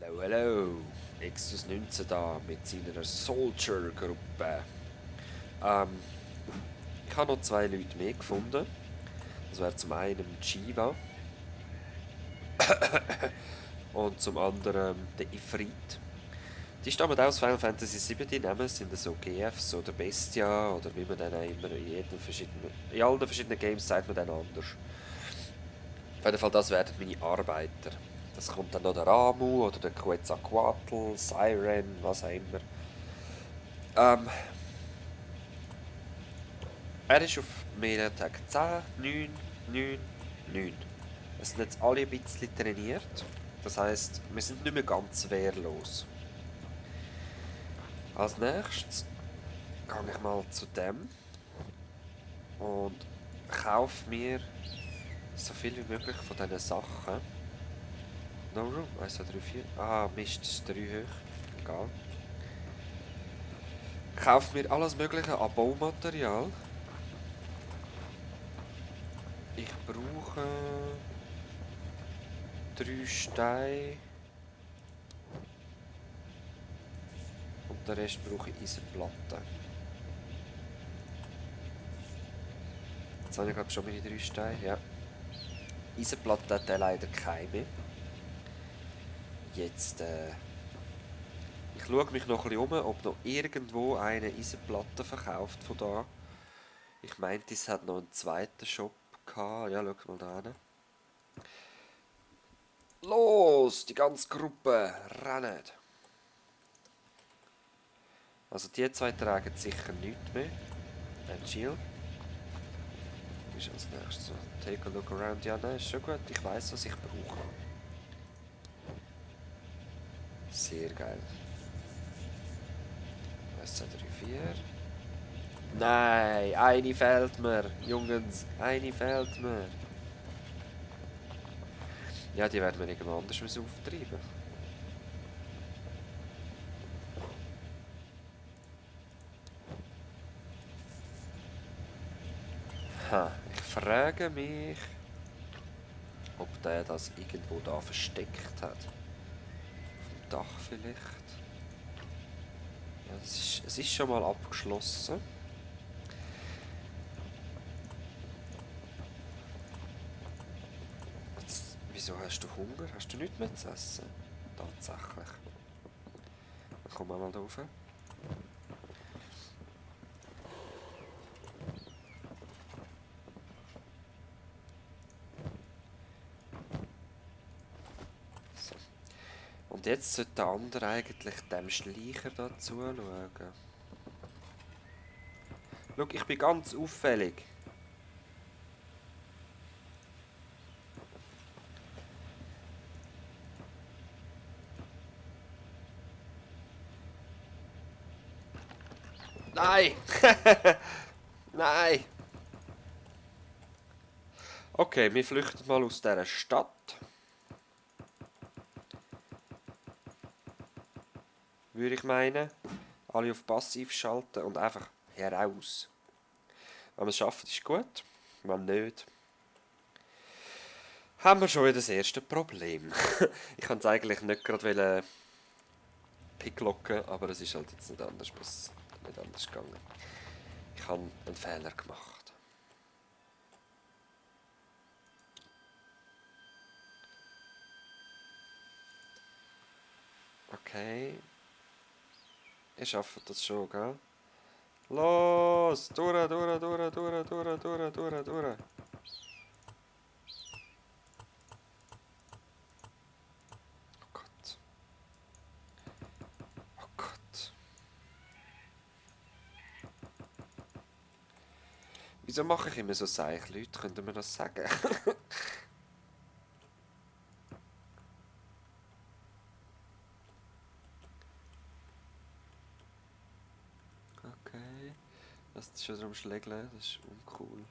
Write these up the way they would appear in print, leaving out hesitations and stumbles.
Hallo, hallo. Exodus 19 da mit seiner Soldier-Gruppe. Ähm, ich habe noch zwei Leute mehr gefunden. Das wäre zum einen Chiva und zum anderen der Ifrit. Die stammen aus Final Fantasy 7, die Namen sind so GFs oder Bestia oder wie man dann auch immer in allen verschiedenen Games sagt man dann anders. Auf jeden Fall, das werden meine Arbeiter. Das kommt dann noch der Ramu oder der Quetzalcoatl, Siren, was auch immer. Ähm, Er ist auf mehreren Tagen 10, 9, 9, 9. Es sind jetzt alle ein bisschen trainiert. Das heisst, wir sind nicht mehr ganz wehrlos. Als nächstes gehe ich mal zu dem und kaufe mir so viel wie möglich von diesen Sachen. No room, 1, 2, 3, 4. Ah, Mist, das ist 3 hoch. Egal. Ich kaufe mir alles mögliche an Baumaterial. Ich brauche 3 Steine. Und den Rest brauche ich Eisenplatten. Jetzt habe ich glaube schon meine 3 Steine. Ja. Eisenplatten hat er leider keine. Jetzt, ich schaue mich noch ein bisschen um, ob noch irgendwo eine Eisenplatte verkauft von da. Ich meinte, es hat noch einen zweiten Shop gehabt. Ja, schau mal da hin. Los, die ganze Gruppe, rennen! Also die zwei tragen sicher nichts mehr. Chill. Ist als nächstes. Take a look around. Ja, nein, ist schon gut. Ich weiß, was ich brauche. Sehr geil. 1, 2, 3, 4. Nein, eine fehlt mir. Jungs, eine fehlt mir. Ja, die werden wir irgendwo anders müssen auftreiben. Ha, ich frage mich, ob der das irgendwo da versteckt hat. Auf dem Dach vielleicht. Ja, es ist schon mal abgeschlossen. Jetzt, wieso hast du Hunger? Hast du nichts mehr zu essen? Tatsächlich. Dann kommen wir mal da rauf. So. Und jetzt sollte der andere eigentlich dem Schleicher da zuschauen. Schau, ich bin ganz auffällig. Nein! Nein! Okay, wir flüchten mal aus dieser Stadt. Würde ich meinen. Alle auf Passiv schalten und einfach heraus. Wenn wir es schaffen, ist gut. Wenn nicht, haben wir schon wieder das erste Problem. Ich kann es eigentlich nicht gerade picklocken, aber es ist halt jetzt nicht anders gegangen. Ich habe einen Fehler gemacht. Okay. Ihr schafft das schon, gell? Los! Durch, durch, durch, durch, durch, durch, durch, durch. Oh Gott. Oh Gott. Wieso mache ich immer so seich? Leute, könnt ihr mir das sagen? Okay. Das ist schon am Schlägeln, das ist uncool.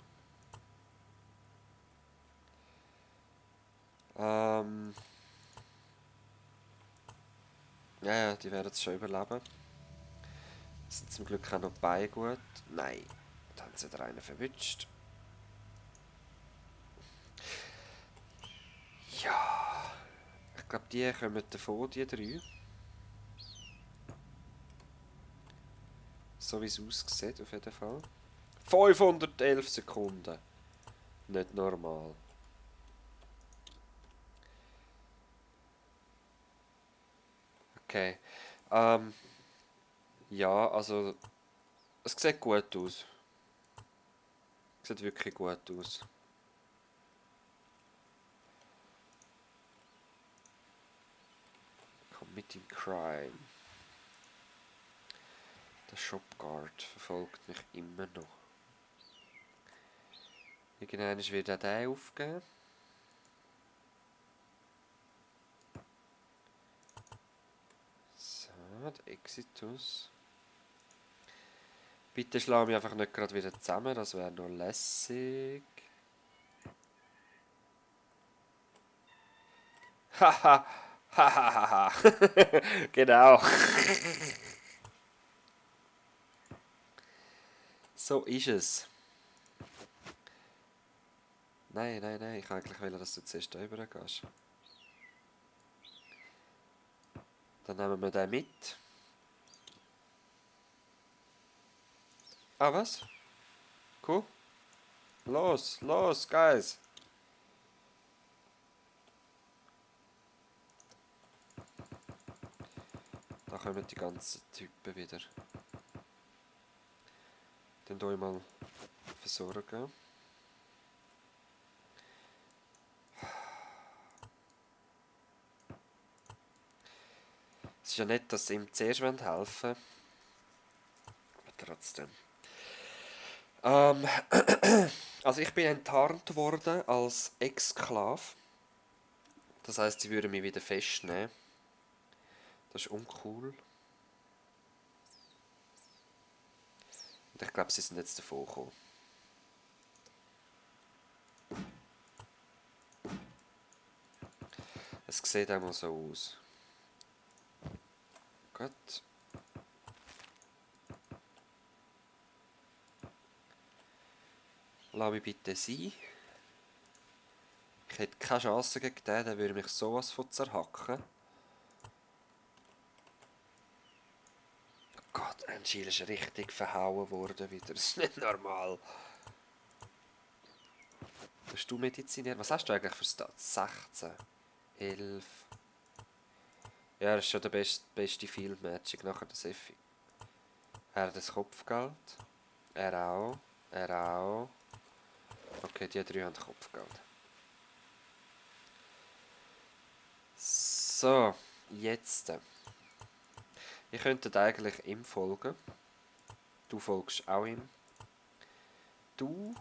Ja, ja, die werden es schon überleben. Sind zum Glück auch noch bei gut. Nein, da haben sie wieder einen verwünscht. Ja, Ich glaube, die kommen davon, die 3. So wie es aussieht, auf jeden Fall. 511 Sekunden. Nicht normal. Okay. Ja, also... Es sieht gut aus. Es sieht wirklich gut aus. Committing Crime. Der Shopguard verfolgt mich immer noch. Irgendwann wird auch der aufgeben. So, der Exitus. Bitte schlag mich einfach nicht gerade wieder zusammen, das wäre noch lässig. Haha, hahaha. Genau. So ist es. Nein, nein, nein, ich eigentlich will, dass du zuerst da rüber gehst. Dann nehmen wir den mit. Ah, was? Cool. Los, los, Guys. Da kommen die ganzen Typen wieder. Dann hier mal versorgen. Es ist ja nett, dass sie ihm zuerst helfen wollen. Aber trotzdem. Also ich bin enttarnt worden als Exklave. Das heisst, sie würden mich wieder festnehmen. Das ist uncool. Und ich glaube, sie sind jetzt davon gekommen. Es sieht auch mal so aus. Gut. Lass mich bitte sein. Ich hätte keine Chance gegen den, der würde mich sowas von zerhacken. Oh Gott, Angel ist richtig verhauen worden wieder. Das ist nicht normal. Bist du Medizinier? Was hast du eigentlich für Stats? 16, 11. Ja, das ist schon der beste Field Magic nachher der Seffi. Er hat das Kopfgeld. Er auch. Er auch. Okay, die 3 haben Kopfgeld. So, jetzt. Ihr könntet eigentlich ihm folgen. Du folgst auch ihm. Du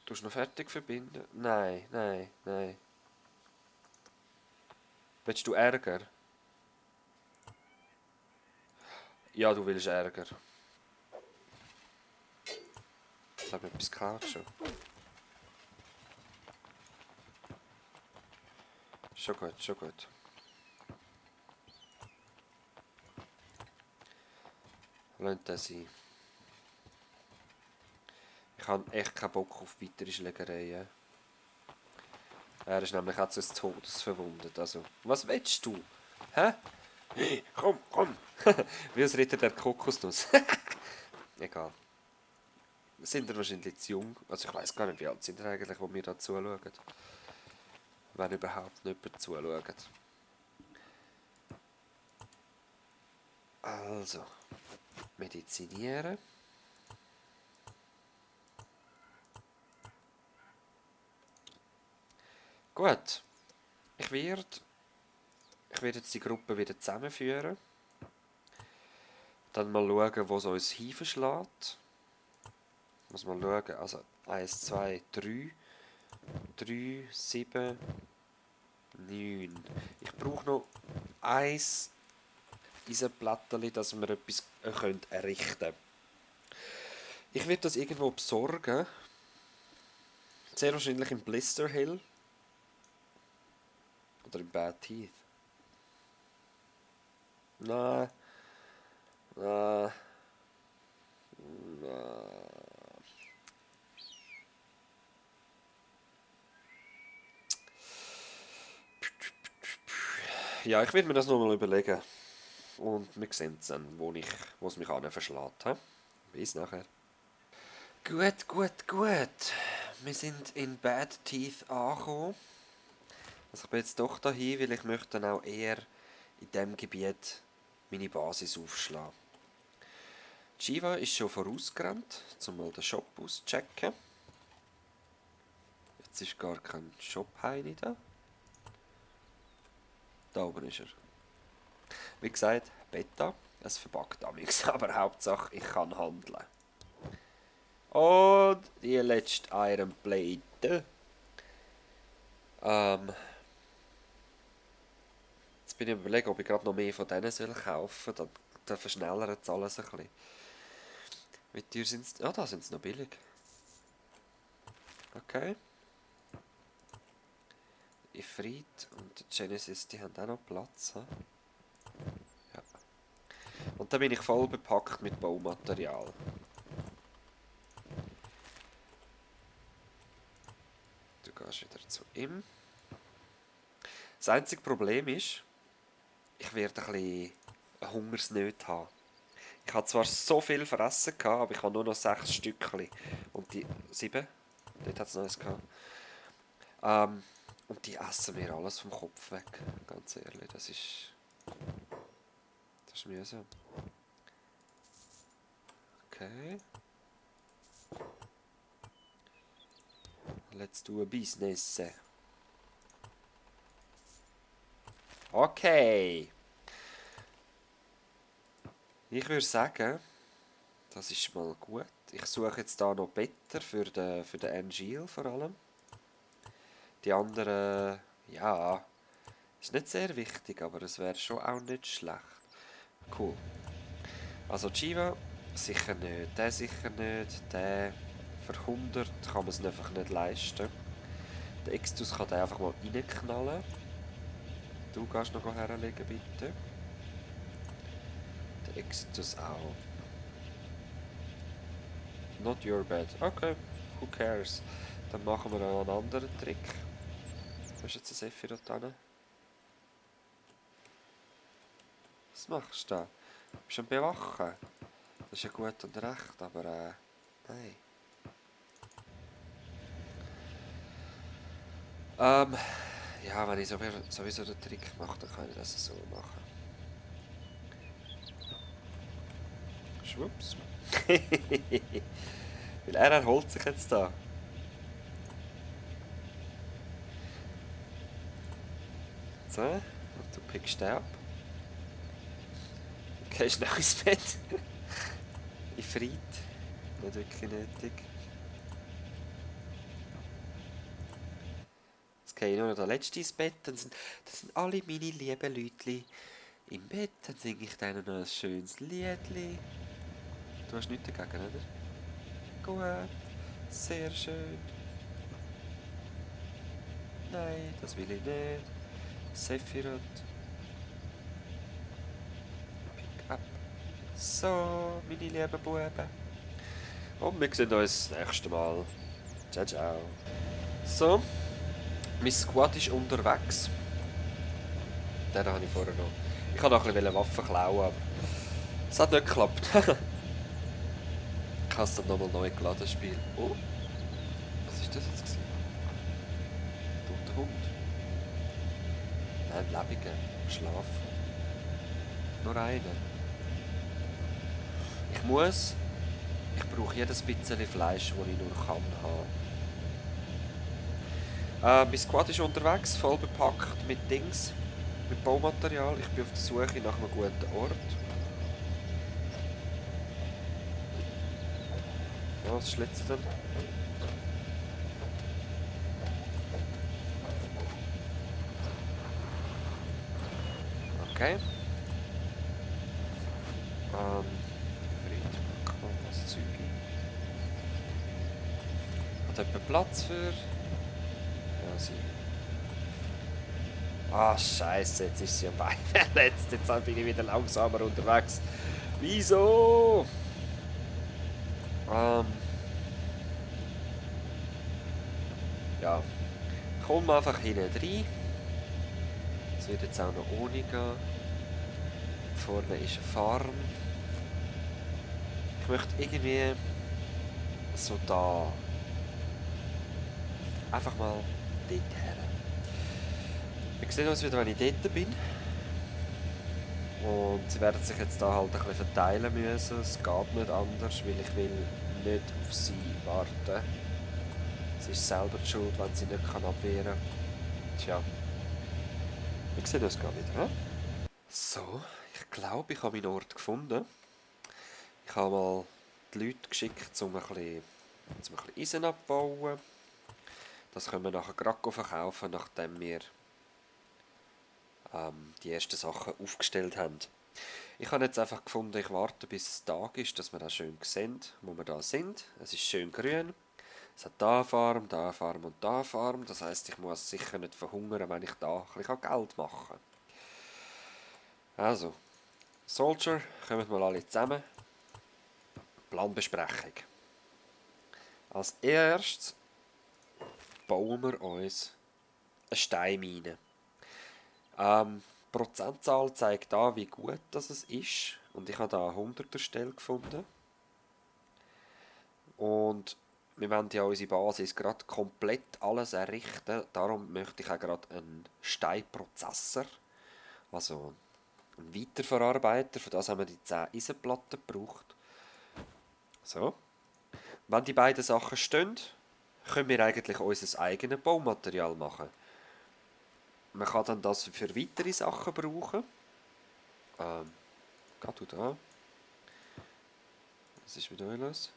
tust noch fertig verbinden? Nein, nein, nein. Willst du Ärger? Ja, du willst Ärger. Ich habe etwas geklaut schon. Schon gut, schon gut. Lasst das sein. Ich habe echt keinen Bock auf weitere Schlägereien. Er ist nämlich auch des Todes verwundet. Also, was willst du? Hä? Hey, komm, komm! Wie als Ritter der Kokosnuss. Egal. Sind wir wahrscheinlich zu jung? Also ich weiß gar nicht, wie alt sind wir eigentlich, wo wir da zuschauen. Wenn überhaupt nicht jemand zuschaut. Also, medizinieren. Gut. Ich werde jetzt die Gruppe wieder zusammenführen. Dann mal schauen, wo es uns hinverschlägt. Muss mal schauen. Also 1, 2, 3. 3, 7, 9. Ich brauche noch eins Eisenblättchen, dass wir etwas errichten können. Ich werde das irgendwo besorgen. Sehr wahrscheinlich im Blister Hill. Oder im Bad Heath. Nein. Nein. Nein. Ja, ich werde mir das nochmal überlegen. Und wir sehen dann, wo es mich verschlägt. He? Bis nachher. Gut, gut, gut. Wir sind in Bad Teeth angekommen. Also ich bin jetzt doch dahin, weil ich möchte dann auch eher in diesem Gebiet meine Basis aufschlagen. Chiva ist schon vorausgerannt, um mal den Shop auszuchecken. Jetzt ist gar kein Shop-Heini da. Da oben ist er. Wie gesagt, Beta. Es verbuggt nichts, aber Hauptsache ich kann handeln. Und die letzte Iron Plate. Jetzt bin ich überlegen, ob ich gerade noch mehr von denen kaufen soll. Dann verschnellert es alles ein bisschen. Wie teuer sind sie? Ah, da sind sie noch billig. Okay. Ifrit und Genesis, die haben auch noch Platz. He? Ja. Und dann bin ich voll bepackt mit Baumaterial. Du gehst wieder zu ihm. Das einzige Problem ist, ich werde ein bisschen eine Hungersnöte haben. Ich habe zwar so viel fressen gehabt, aber ich habe nur noch 6 Stückchen. Und die 7, dort hat es noch eins gehabt. Und die essen mir alles vom Kopf weg. Ganz ehrlich, das ist mühsam. Okay. Let's do a business. Okay. Ich würde sagen, das ist mal gut. Ich suche jetzt da noch Better für den Angel vor allem. Die anderen, ja, ist nicht sehr wichtig, aber es wäre schon auch nicht schlecht. Cool. Also Chiva sicher nicht, der sicher nicht, der für 100 kann man es einfach nicht leisten. Der Extus kann den einfach mal reinknallen. Du gehst noch herlegen, bitte. Der Extus auch. Not your bed. Okay, who cares? Dann machen wir noch einen anderen Trick. Wo ist jetzt ein Sephiroth dran? Was machst du da? Bist du am Bewachen? Das ist ja gut und recht, aber nein. Ja, wenn ich sowieso den Trick mache, dann kann ich das so machen. Schwupps. Weil er erholt sich jetzt da. So, und du pickst den ab. Okay, schnell ins Bett. In Fried. Nicht wirklich nötig. Jetzt gehe ich nur noch der Letzte ins Bett. Dann sind alle meine lieben Leute im Bett. Dann singe ich denen noch ein schönes Liedli. Du hast nichts dagegen, oder? Gut. Sehr schön. Nein, das will ich nicht. Sephiroth. Pick up. So, meine lieben Buben. Und wir sehen uns das nächste Mal. Ciao, ciao. So, mein Squad ist unterwegs. Den habe ich vorher noch. Ich wollte noch ein bisschen Waffen klauen, aber es hat nicht geklappt. Ich habe es dann nochmal neu geladen, das Spiel. Oh, was ist das jetzt gewesen? Toter Hund. Nein, lebiger. Schlafen. Nur einer. Ich brauche jedes bisschen Fleisch, das ich nur kann haben. Mein Squad ist unterwegs, voll bepackt mit Dings, mit Baumaterial. Ich bin auf der Suche nach einem guten Ort. Ja, was schlitzt denn? Okay. Das Zeug. Hat jemand Platz für? Ja, sie. Ah, Scheiße, jetzt ist sie am Bein verletzt. Jetzt bin ich wieder langsamer unterwegs. Wieso? Ja. Komm einfach hinten rein. wird jetzt auch noch ohne gehen. Vorne ist eine Farm. Ich möchte irgendwie so da einfach mal dort her. Wir sehen uns wieder, wenn ich dort bin. Und sie werden sich jetzt da halt ein bisschen verteilen müssen. Es geht nicht anders, weil ich will nicht auf sie warten. Sie ist selber die schuld, wenn sie nicht abwehren kann. Tja. Wir sehen uns gerade wieder, he? So, ich glaube, ich habe meinen Ort gefunden. Ich habe mal die Leute geschickt, um ein bisschen Eisen abzubauen. Das können wir nachher gerade verkaufen, nachdem wir die ersten Sachen aufgestellt haben. Ich habe jetzt einfach gefunden, ich warte bis es Tag ist, dass wir auch schön sehen, wo wir da sind. Es ist schön grün. Es hat da eine Farm und da eine Farm. Das heisst, ich muss sicher nicht verhungern, wenn ich da ein bisschen Geld machen kann. Also, Soldier, kommen mal alle zusammen. Planbesprechung. Als erstes bauen wir uns eine Steinmine. Prozentzahl zeigt an, wie gut das es ist. Und ich habe da eine 100er Stelle gefunden. Und wir wollen ja unsere Basis gerade komplett alles errichten. Darum möchte ich auch gerade einen Steinprozessor, also einen Weiterverarbeiter. Für das haben wir die 10 Eisenplatten gebraucht. So. Wenn die beiden Sachen stehen, können wir eigentlich unser eigenes Baumaterial machen. Man kann dann das für weitere Sachen brauchen. Geh du da. Was ist mit euch los?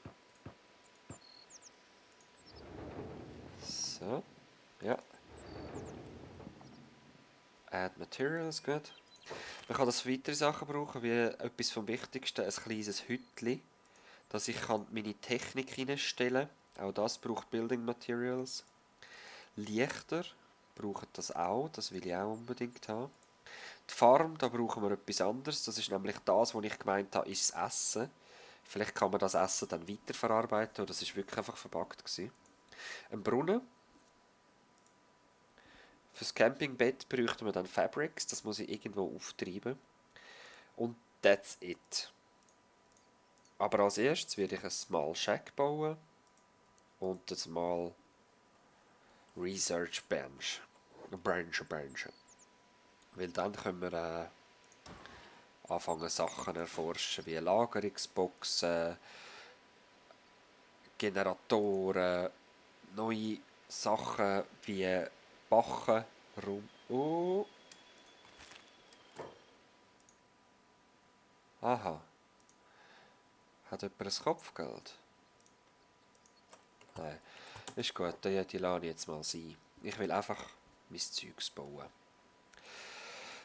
So. Ja. Add Materials, gut. Man kann das für weitere Sachen brauchen, wie etwas vom Wichtigsten, ein kleines Hütchen, dass ich meine Technik hineinstellen kann. Auch das braucht Building Materials. Lichter brauchen das auch, das will ich auch unbedingt haben. Die Farm, da brauchen wir etwas anderes, das ist nämlich das, was ich gemeint habe, ist das Essen. Vielleicht kann man das Essen dann weiterverarbeiten, oder das war wirklich einfach verpackt gewesen. Ein Brunnen. Fürs Campingbett bräuchten wir dann Fabrics, das muss ich irgendwo auftreiben. Und that's it. Aber als erstes werde ich ein Small Shack bauen und ein Small Research Bench. Bench. Weil dann können wir anfangen Sachen erforschen, wie Lagerungsboxen, Generatoren, neue Sachen wie Bachen, Rum. Oh! Aha. Hat jemand ein Kopfgeld? Nein. Ist gut, die lasse ich jetzt mal sein. Ich will einfach mein Zeugs bauen.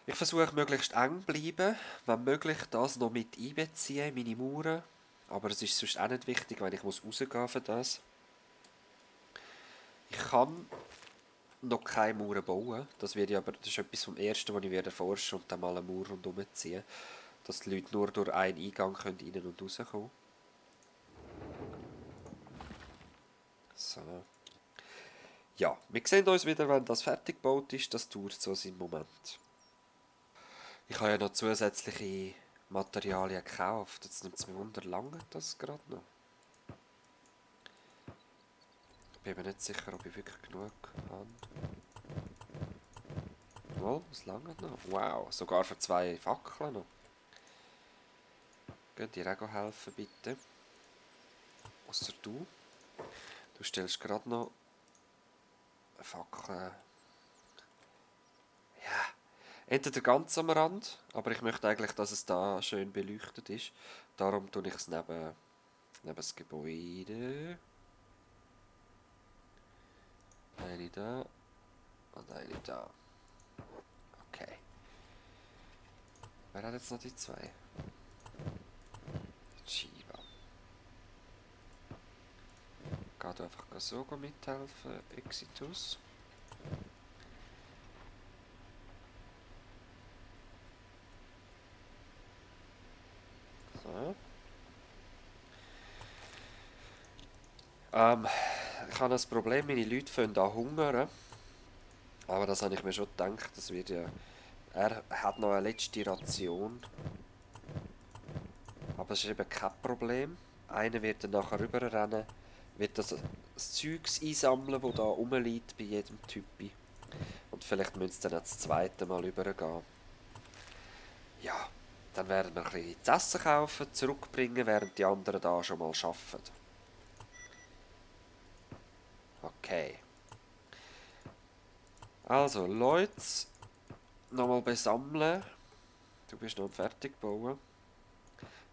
Ich versuche möglichst eng zu bleiben, wenn möglich das noch mit einbeziehen, meine Mauern. Aber es ist sonst auch nicht wichtig, wenn ich rausgehen für das. Ich kann noch keine Mauern bauen. Das ist etwas vom Ersten, was ich erforschen und dann mal eine Mauer rundherum ziehen. Dass die Leute nur durch einen Eingang rein und raus können. So. Ja, wir sehen uns wieder, wenn das fertig gebaut ist. Das dauert so seinen Moment. Ich habe ja noch zusätzliche Materialien gekauft. Jetzt nimmt es mich wunder, lange das gerade noch? Ich bin mir nicht sicher, ob ich wirklich genug habe. Mal, es lange noch. Wow, sogar für 2 Fackeln noch. Könnt ihr auch helfen, bitte? Ausser du. Du stellst gerade noch eine Fackel. Ja, entweder ganz am Rand, aber ich möchte eigentlich, dass es da schön beleuchtet ist. Darum tue ich es neben das Gebäude. Eine da und eine da. Okay. Wer hat jetzt noch die 2? Chiba. Geht einfach so mithelfen, Exitus. So. Ich habe das Problem, meine Leute fangen an hungern. Aber das habe ich mir schon gedacht, das wird ja Er hat noch eine letzte Ration. Aber es ist eben kein Problem. Einer wird dann nachher rüberrennen, wird das Zeugs einsammeln, das da rumliegt bei jedem Typi. Und vielleicht müssen sie dann auch das zweite Mal rübergehen. Ja, dann werden wir ein bisschen zu essen kaufen, zurückbringen, während die anderen da schon mal arbeiten. Okay. Also, Leute, nochmal besammeln. Du bist noch am Fertigbauen.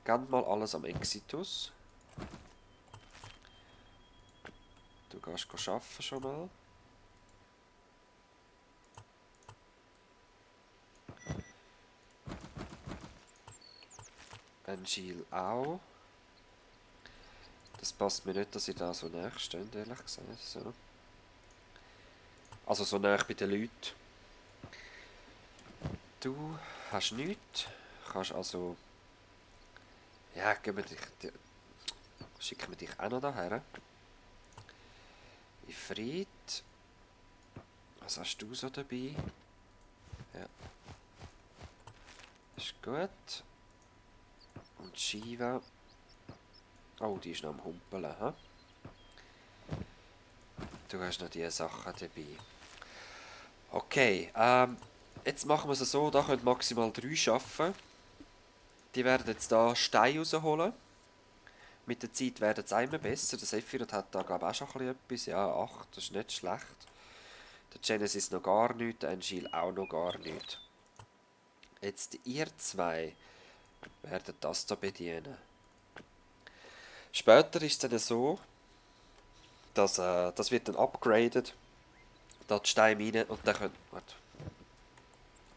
Gebt mal alles am Exitus. Du gehst arbeiten schon mal. Ein Gil auch. Das passt mir nicht, dass ich da so nahe stehe, ehrlich gesagt. So. Also so nah bei den Leuten. Du hast nichts. Kannst also... Ja, schicken wir dich auch noch daher. Ifrit. Was hast du so dabei? Ja. Ist gut. Und Shiva. Oh, die ist noch am Humpeln, hä? Du hast noch diese Sachen dabei. Okay, jetzt machen wir es so, da können maximal 3 arbeiten. Die werden jetzt da Steine rausholen. Mit der Zeit werden es immer besser. Der Sephiroth hat da glaube ich auch schon etwas. Ja, 8, das ist nicht schlecht. Der Genesis noch gar nichts, der Angel auch noch gar nichts. Jetzt ihr zwei werden das da bedienen. Später ist es dann so, dass das wird dann upgraded. Da die Steine rein und dann könnt... Warte.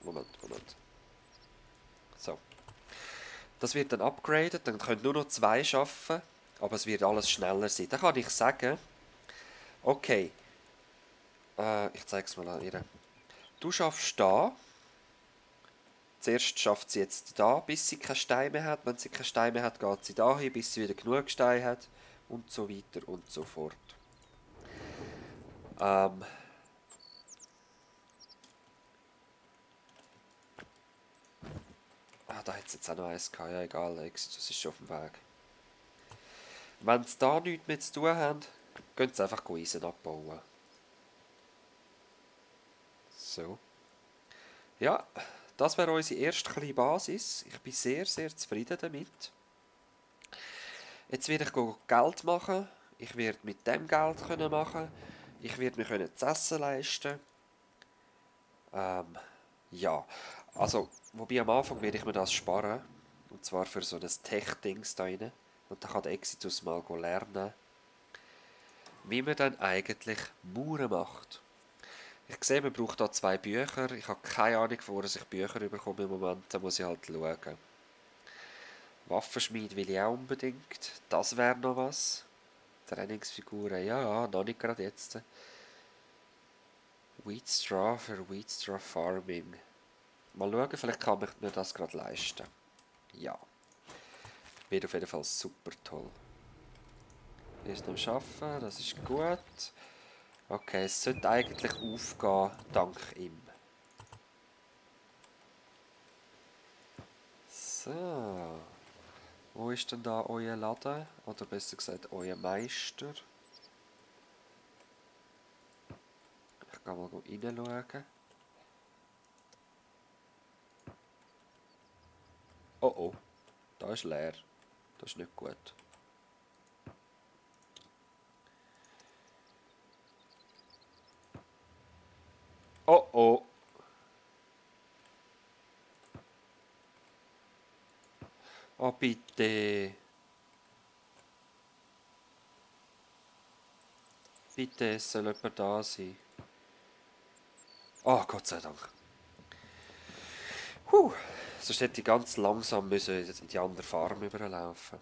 Moment. So. Das wird dann upgraded, dann können nur noch 2 arbeiten, aber es wird alles schneller sein. Dann kann ich sagen, okay, ich zeige es mal an ihr. Du schaffst da. Zuerst schafft sie jetzt da, bis sie keine Steine mehr hat. Wenn sie keine Steine mehr hat, geht sie dahin, bis sie wieder genug Steine hat. Und so weiter und so fort. Ähm, da hat es jetzt auch noch eins gehabt. Ja, egal, Exitus ist schon auf dem Weg. Wenn sie da nichts mehr zu tun haben, gehen sie einfach Eisen abbauen. So. Ja, das wäre unsere erste kleine Basis. Ich bin sehr, sehr zufrieden damit. Jetzt werde ich Geld machen. Ich werde mit dem Geld machen. Ich werde mir das Essen leisten. Ja, also, wobei am Anfang werde ich mir das sparen. Und zwar für so ein Tech-Dings da rein. Und dann kann der Exitus mal lernen, wie man dann eigentlich Mauern macht. Ich sehe, man braucht da 2 Bücher. Ich habe keine Ahnung, wo ich Bücher bekomme im Moment. Da muss ich halt schauen. Waffenschmied will ich auch unbedingt. Das wäre noch was. Trainingsfiguren, ja, noch nicht gerade jetzt. Wheat Straw für Wheat Straw Farming. Mal schauen, vielleicht kann ich mir das gerade leisten. Ja. Wird auf jeden Fall super toll. Er ist am Arbeiten, das ist gut. Okay, es sollte eigentlich aufgehen, dank ihm. So. Wo ist denn da euer Laden? Oder besser gesagt, euer Meister? Ich kann mal reinschauen. Oh oh, da ist leer. Das ist nicht gut. Oh oh. Oh bitte. Bitte, es soll jemand da sein. Oh, Gott sei Dank. Sonst hätte ich ganz langsam müssen in die andere Farm überlaufen.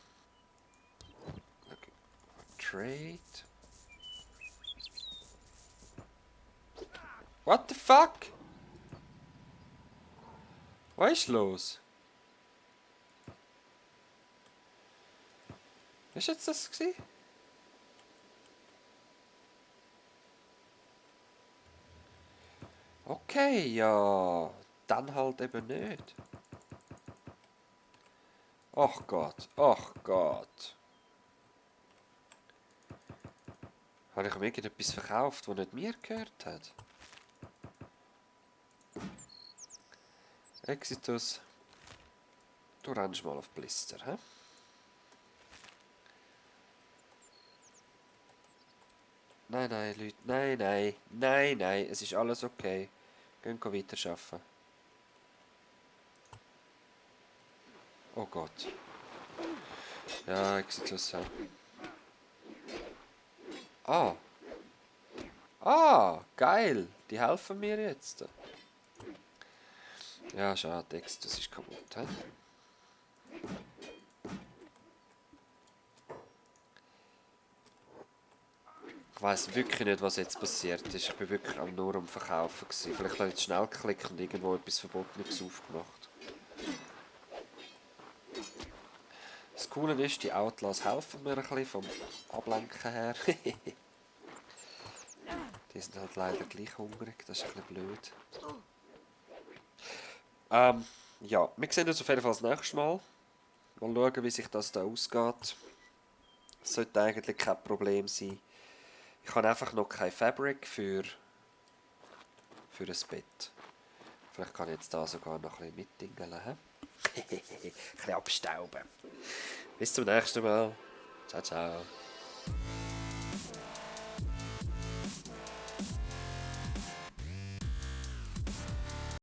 Okay. Trade. What the fuck? Was ist los? Was war jetzt das? Okay, ja. dann halt eben nicht. Ach Gott, ach Gott. Habe ich ihm irgendetwas verkauft, das nicht mir gehört hat? Exitus, du rennst mal auf Blister, hä? Nein, nein, Leute, nein, nein, nein, nein, es ist alles okay. Gehen weiter arbeiten. Oh Gott. Ja, Exitus, ja. Ah, geil, die helfen mir jetzt. Ja, schade, Exitus ist kaputt, hä? Ich weiss wirklich nicht, was jetzt passiert ist. Ich bin wirklich nur am Verkaufen gewesen. Vielleicht habe ich jetzt schnell geklickt und irgendwo etwas Verbotenes aufgemacht. Das Coole ist, die Outlaws helfen mir ein bisschen vom Ablenken her. Die sind halt leider gleich hungrig, das ist ein bisschen blöd. Ja, wir sehen uns auf jeden Fall das nächste Mal. Mal schauen, wie sich das da ausgeht. Das sollte eigentlich kein Problem sein. Ich habe einfach noch kein Fabric für ein Bett. Vielleicht kann ich jetzt da sogar noch ein bisschen mitdingeln. Ein bisschen abstauben. Bis zum nächsten Mal. Ciao, ciao.